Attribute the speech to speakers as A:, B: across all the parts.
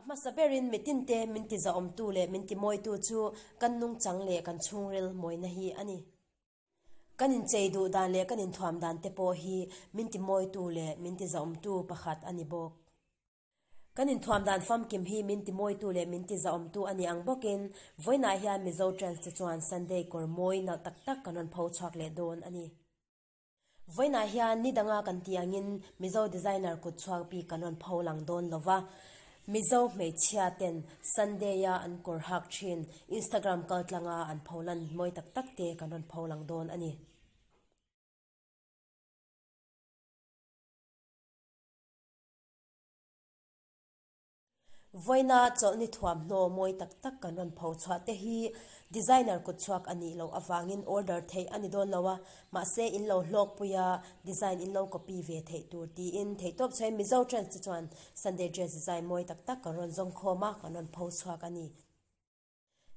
A: hmasa berin mitinte min tizahawmtu leh min timawitu chu kan nungchang leh kan chhungril mawina hi a ni. Kan inchei duh dan leh kan inthuam dan te pawh hi min timawitu leh min tizahawmtu pakhat a ni bawk. Kan inthuam dan famkim hi min timawitu leh min tizahawmtu a ni ang bawkin vawiinah hian Mizo Trends te chuan Sunday kawr mawi nalh tak tak kan rawn pho chhuak leh dawn a ni. Vawiinah hian ni danga kan tih angin Mizo designer kut chhuak bik kan rawn pho lang dawn lo va, Mizo hmeichhia ten Sunday-a an kawr hak thin Instagram kaltlanga an pho lan mawi tak tak te kan rawn pho lang dawn a ni. Vawiina chawlhni thuamhnaw mawi tak tak kan rawn pho chhuah te hi designer kut chhuak a nih loh avangin order theih a ni dawn lo a, mahse in lo hlawkpui a, design in lo copy ve theih tur tiin theihtawp chhuahin Mizo Trends te chuan Sunday dress design mawi tak tak kan rawn zawng khawm a, kan rawn pho chhuak a ni.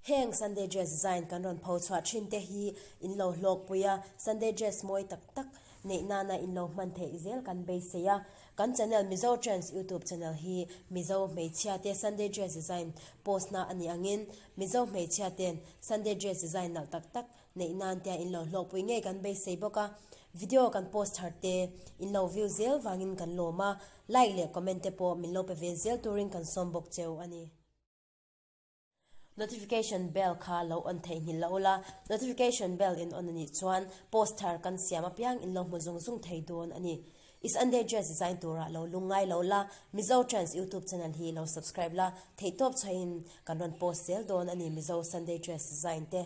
A: Heng Sunday dress design kan rawn pho chhuah thin te hi in lo hlawkpui a, Sunday dress mawi tak tak neih nana in lo hman theih zel kan beisei a. Kan channel Mizo Trends YouTube channel hi Mizo hmeichhia te Sunday dress design post na a nih angin Mizo hmeichhia ten Sunday dress design nalh tak tak neih nan tia in lo hlawkpui ngei kan beisei bawk a. Video kan post thar te in lo view zel vangin kan lawm a, like leh comment te pawh min lo pe ve zel turin kan sawm bawk cheu a ni. Notification bell kha lo on theihnghilh lo ula, notification bell in on anih chuan post thar kan siam apiang in lo hmu zung zung thei dawn a ni. I Sunday dress design turah lo lung ngai lo la, Mizo Trends YouTube channel hi lo subscribe la, theihtawp chhain kan rawn post zel dawn a ni Mizo Sunday dress design te.